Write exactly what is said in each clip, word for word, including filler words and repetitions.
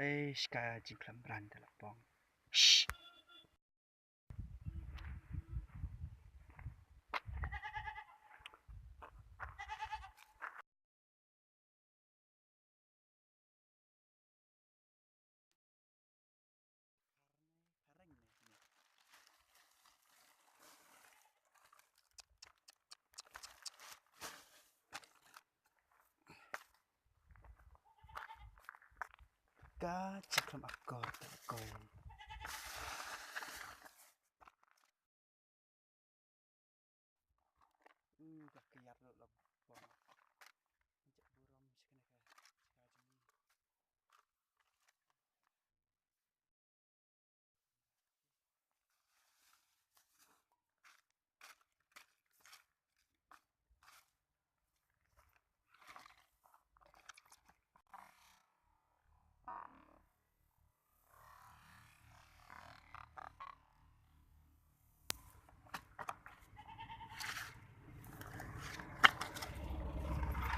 Ei, shka jingkhlem ran da la pong. Shh. Ka jingkhlem akor te akor. Hmm, ka kiar lut la bong.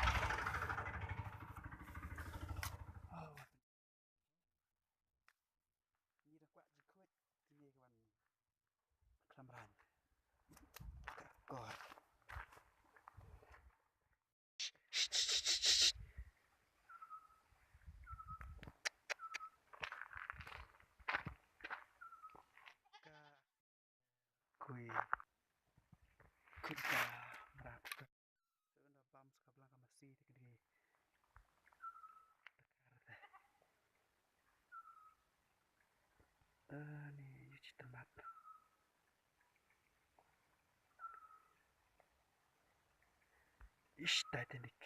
Jek burom shkene ka, ka jong ngi. Ngi da kwah jingkhuid, ngi ka wan khlem ran. Ka kor. Ka khuid. Khuid ka mrad. Te ynda bam sa ka blang ka masi te ka dei. Ani yu chi tyrmat. Ish, Titanic.